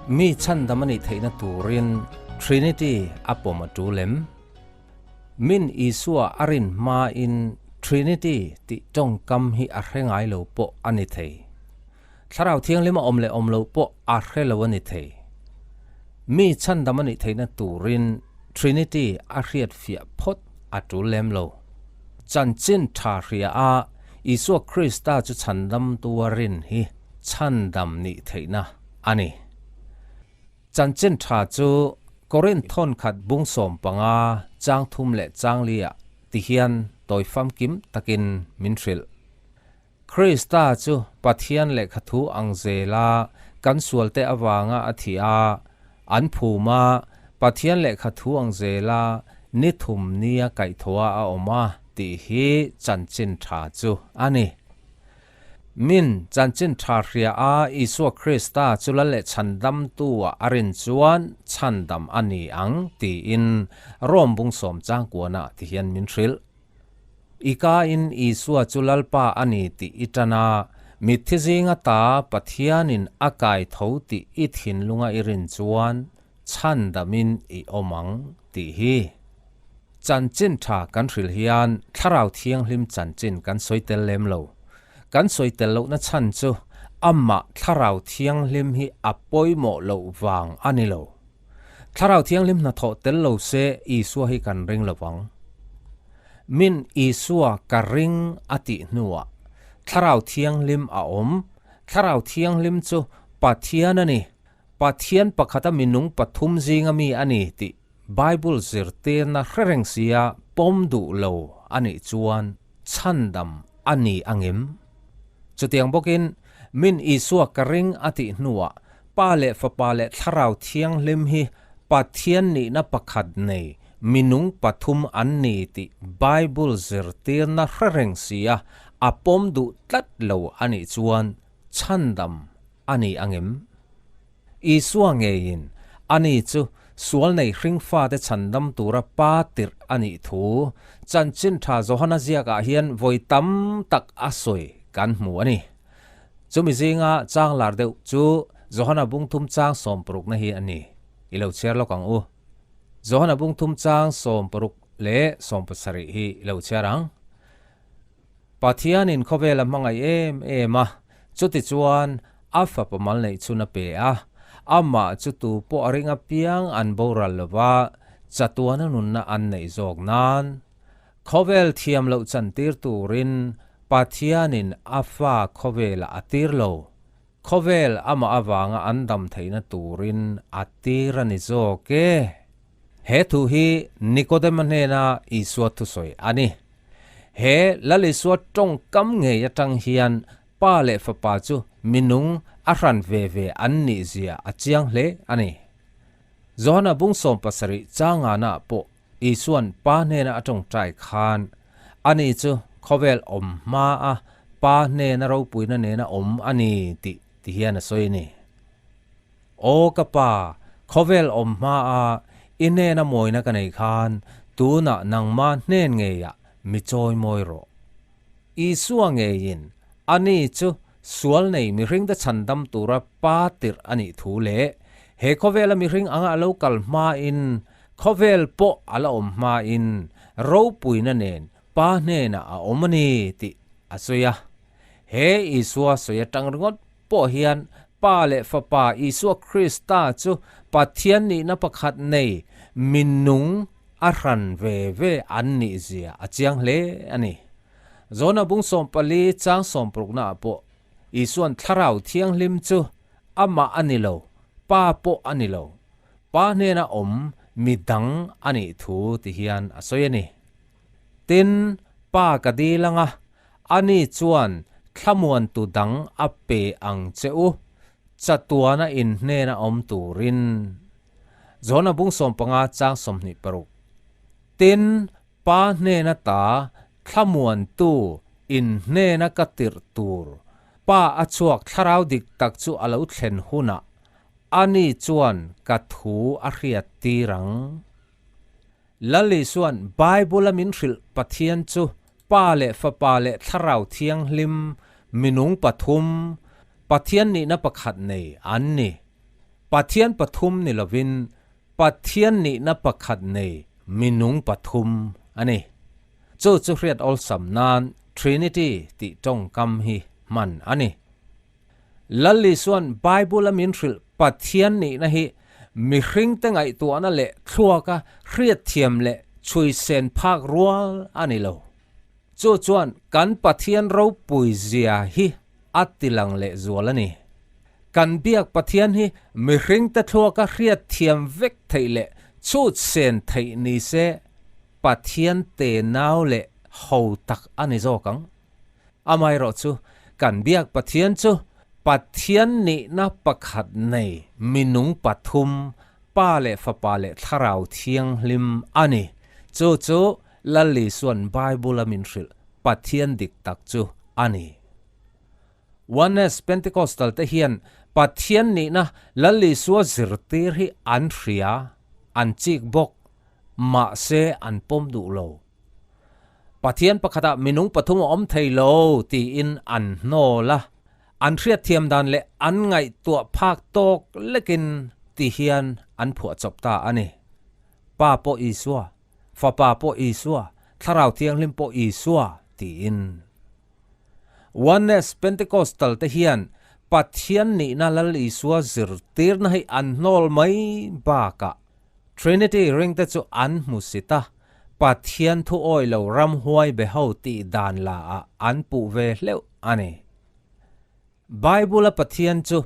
Mi chhandam a nih theihna turin Trinity a pawm a tul em? Min Isua a rin hmain Trinity tih tawngkam hi a hre ngai lo pawh a ni thei. Thlarau Thianghlim a awm leh awm lo pawh a hre lo a ni thei. Mi chhandam a nih theihna turin Trinity a hriat fiah phawt a tul lem lo. Chanchin tha hria a Isua Krista chu chhandamtu a rin hi chhandam nih theihna a ni. Chanchin tha chu Korinth thawnkhat bung 15 chang 3 leh chang 4 ah ti hian tawi famkim takin min hrilh. Krista chu Pathian lehkha thu ang zela kan sualte avanga a thih a, an phum a, Pathian lehkha thu ang zela ni thum nia kaihthawha a awm a tih hi chanchin tha chu a ni. Min chanchin tha hria a Isua Krista chu lal leh chhandamtu-ah a rin chuan chhandam a ni ang tiin Rom bung sawm chang kuanah ti hian min hrilh. I kain Isua chu Lalpa a ni tih i tan a, mitthi zinga ta Pathianin a kai tho tih i thinlunga i rin chuan chhandamin i awm ang tih hi. Chanchin tha kan hrilh hian Thlarau Thianghlim chanchin kan sawi tel lem lo. Kan sawi tel lohna chhan chu amah Thlarau Thianghlim hi a pawimawh loh vang a ni lo. Thlarau Thianghlim hnathawh tel lo se Isua hi kan ring lo vang. Min Isua ka ring a tih hnuah Thlarau Thianghlim a awm. Thlarau Thianghlim chu Pathian a ni. Pathian pakhata minung pathum zinga mi a ni tih Bible zirtirna hre reng sia pawm duh lo a nih chuan chhandam a ni angem? Chutiang bawkin min Isua ka ring a tih hnuah Pa leh Fapa leh Thlarau Thianghlim hi Pathian nihna pakhat nei minung pathum an ni tih Bible zirtirna hre reng sia a pawm duh tlat lo a nih chuan chhandam a ni angem? Isua ngeiin ani chu sual nei hring fate chhandam tura pa tirh a nih thu Chanchin Tha Johana ziakah hian vawi tam tak a sawi kan hmu a ni. Chumi zinga chang lar deuh chu Johana bung thum chang 60 na hi a ni. I lo chhiar lawk ang u. Johana bung thum chang 60 leh 70 hi i lo chhiar ang. Pathianin khawvel a hmangaih em em a, chutichuan a fapa mal neih chhun a pe a, amah chu tu pawh a ring apiang an boral lova chatuana nunna an neih zawk nan. Khawvel thiam loh chantir turin Pathianin a fa khawvelah a tir lo. Khawvel amah avanga an dam theihna turin a tir a ni zawk e. He thu hi Nikodema hnena Isua thusawi a ni. He Lal Isua tawngkam ngei atang hian Pa leh Fapa chu minung a hran ve ve an nih zia a chiang hle a ni. Johana bung 70 changana pawh Isuan Pa hnena a tawngtai khan ani chu khawvel awm hma a Pa hnena ropuina nena awm a ni tih ti hian a sawi a ni. Aw ka Pa, khawvel awm hma a i hnena mawina ka nei khan tunah nangma hnen ngeiah mi chawi mawi rawh. Isua ngeiin ani chu sual nei mihringte chhandam tura Pa tirh a nih thu leh he khawvela mihring anga a lo kal hmain Khawvel pawh a la awm hmain ropuina nen Pa hnenah a awm a ni tih a sawi a. He Isua sawi atang ringawt pawh hian Pa leh Fapa Isua Krista chu Pathian nihna pakhat nei minung a hran ve ve an nih zia a chiang hle a ni. Jona bung 14 chang 60 naah pawh Isuan Thlarau Thianghlim chu amah a ni lo, Pa pawh a ni lo. Pa hnena awm mi dang a nih thu ti hian a sawi a ni. Tin, Pa ka dil anga, ani chuan thlamuantu dang a pe ang che u, chatuana in hnena awm turin. Johana bung 15 chang 26. Tin, Pa hnena ta thlamuantu in hnena ka tirh tur, Pa a chhuak thlarau dik tak chu a lo thlen hunah Ani chuan ka thu a hriat tir ang. Lal Isuan Bible-a min hrilh Pathian chu Pa leh Fapa leh Thlarau Thianghlim, minung pathum, Pathian nihna pakhat nei an ni. Pathian pathum ni lovin Pathian nihna pakhat nei minung pathum a ni. Chu chu hriat awlsam nan Trinity tih tawngkam hi hman a ni. Lal Isua'n Bible a min hrilh Pathian nihna hi mihringte ngaihtuahna leh thluaka hriatthiam leh chhuisen phak rual a ni lo. Chu chuan kan Pathian ropui zia hi a tilang leh zual a ni. Kan biak Pathian hi mihringte thluaka hriatthiam vek theih leh chhutsen theih ni se Pathian tenau leh ho tak a ni zawk ang. Amaherawh chu kan biak Pathian chu Pathian nihna pakhat nei minung pathum, Pa leh Fapa leh Thlarau Thianghlim a ni. Chu chu Lal Isua'n Bible-a min hrilh Pathian dik tak chu a ni. Oneness Pentecostal te hian Pathian nihna Lal Isua zirtir hi an hria, an chik bawk, mahse an pawm duh lo. Pathian pakhatah minung pathum a awm thei lo tiin an hnawl a, an hriatthiam dan leh an ngaihtuah phak tawk lekin ti hian an phuahchawp ta a ni. Pa pawh Isua, Fapa pawh Isua, Thlarau Thianghlim pawh Isua tiin. Oneness Pentecostal te hian Pathian nihna Lal Isua zirtirna hi an hnawl mai bakah Trinity ringte chu an hmu sit a, Pathian thu awi lo ramhuai be ho tih dan la ah an puh ve hleuh a ni. Bible a Pathian chu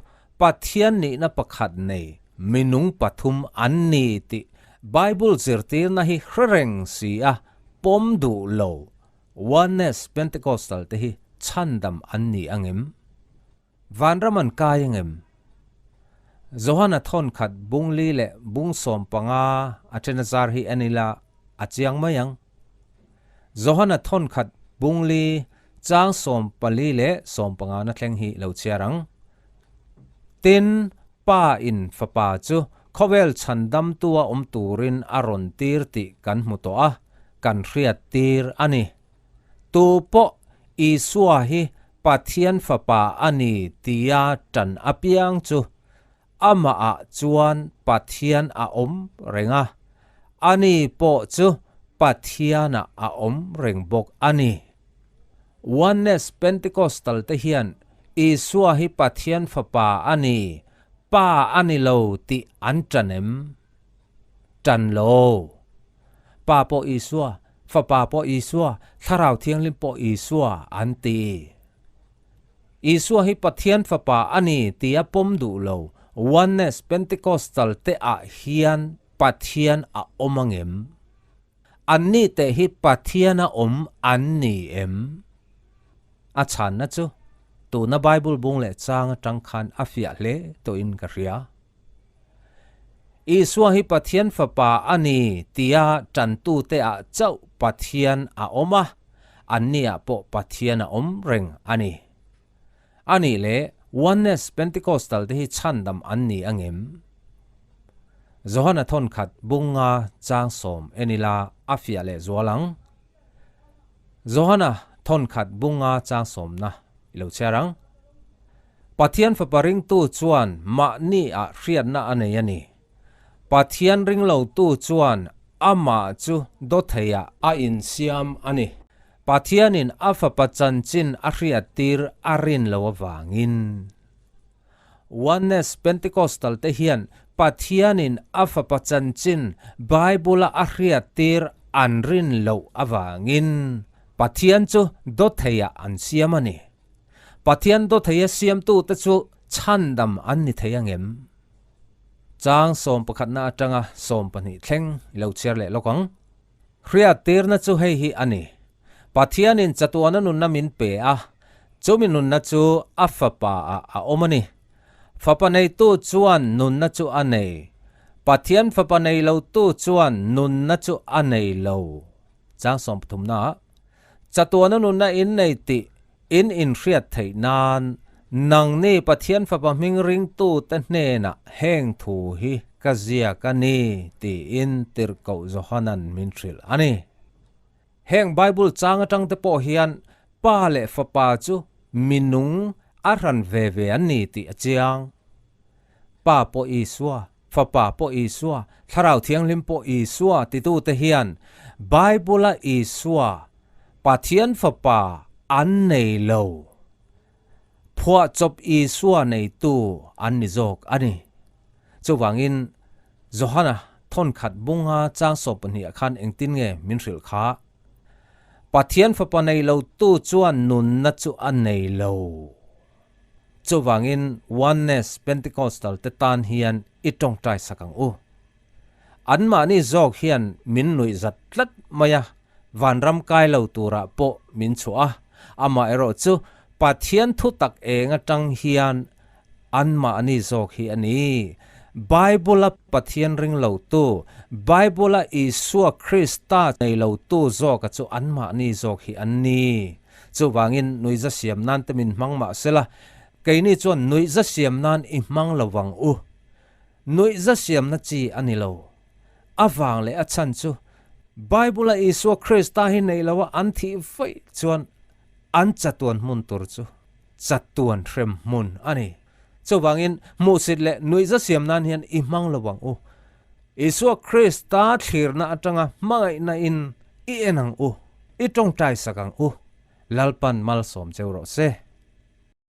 Pathian nihna pakhat nei minung pathum an ni tih Bible zirtirna hi hre reng si a pawm duh lo Oneness Pentecostal te hi chhandam an ni angem? Vanram an kai angem? Johana thawnkhat bungli leh bung 15 a then a zar hi en ila a chiang mai ang. Johana thawnkhat bungli chang 14 leh 15 na thleng hi lo chhiar ang. Tin, Pa in Fapa chu khawvel chhandamtua awm turin a rawn tir tih kan hmu tawh a, kan hriat tir a ni. Tu pawh Isua hi Pathian Fapa a ni tia ṭan apiang chu amahah chuan Pathian a awm reng a, ani pawh chu Pathianah a awm reng bawk a ni. Oneness Pentecostal te hian Isua hi Pathian Fapa a ni, Pa a ni lo tih an ṭan em? Ṭan lo. Pa pawh Isua, Fapa pawh Isua, Thlarau Thianghlim pawh Isua an ti. Isua hi Pathian Fapa a ni tia pawm duh lo Oneness Pentecostal te ah hian Pathian a awm angem? Anni teh hi Pathian a awm an ni em? A chhanna chu tuna Bible bung leh chang atang khan a fiah hle tawhin ka hria. Isua hi Pathian Fapa a ni tia tantute ah chauh Pathian a awm a, anni ah pawh Pathian a awm reng a ni. A nih leh Oneness Pentecostal te hi chhandam an ni angem? Johana thawnkhat bunga chang 10 en ila a fiah leh zual ang. Johana thawnkhat bunga chang 10 na i lo chhiar ang. Pathian Fapa ringtu chuan mahni ah hriatna a nei a ni. Pathian ringlotu chuan amah chu dawtheiah a insiam a ni. Pathianin a Fapa chanchin a hriattir a rin lo avangin. Oneness Pentecostal te hian Pathianin a Fapa chanchin Bible-a a hriattir an rin loh avangin Pathian chu dawtheiah an siam a ni. Pathian dawtheia siamtute chu chhandam an ni thei angem? Chang 11 na atanga 12 thleng i lo chhiar leh lawk ang. Hriattirna chu hei hi a ni, Pathianin chatuana nunna min pe a, chumi nunna chu a Fapa ah a awm a ni. Fapa neitu chuan nunna chu a nei, Pathian Fapa nei lotu chuan nunna chu a nei lo. Chang 30 na ah. Chatuana nunna in nei tih in inhriat theih nan nangni Pathian Fapa hming ringtute hnenah heng thu hi ka ziak a ni tiin Tirhkoh Johanan min hrilh a ni. Heng Bible chang atang te pawh hian Pa leh Fapa chu minung a hran ve ve an ni tih a chiang. Pa pawh Isua, Fapa pawh Isua, Thlarau Thianghlim pawh Isua titute hian Bible-a Isua, Pathian Fapa an nei lo. Phuahchawp Isua neitu an ni zawk a ni. Chuvangin, Johana thawnkhat bunga chang 12 ah khan engtin nge min hrilh kha? Pathian Fapa nei lotu chuan nunna chu a nei lo. Chuvangin Oneness Pentecostal te tan hian i tawngtai sak ang u. Anmahni zawk hian min nuih zat tlat mai a, vanram kai lo turah pawh min chhuah a, amaherawh chu Pathian thutak eng atang hian anmahni zawk hi a ni. Bible-a Pathian ring lotu, Bible-a Isua Krista nei lotu zawka chu anmahni zawk hi an ni. Chuvangin nuihza siam nan te min hmang mah sela, keini chuan nuihza siam nan i hmang lo vang u. Nuihza siamna chi a ni lo. A vang leh a chhan chu Bible-a Isua Krista hi nei loa an thih vaih chuan an chatuan hmun tur chu chatuan hrem hmun a ni. Chuvangin hmuhsit leh nuihza siam nan hian i hmang lo vang u. Isua Krista thlirna atanga hmangaihna in i en ang u, i tawngtai sak ang u. Lalpan malsawm cheu rawh se.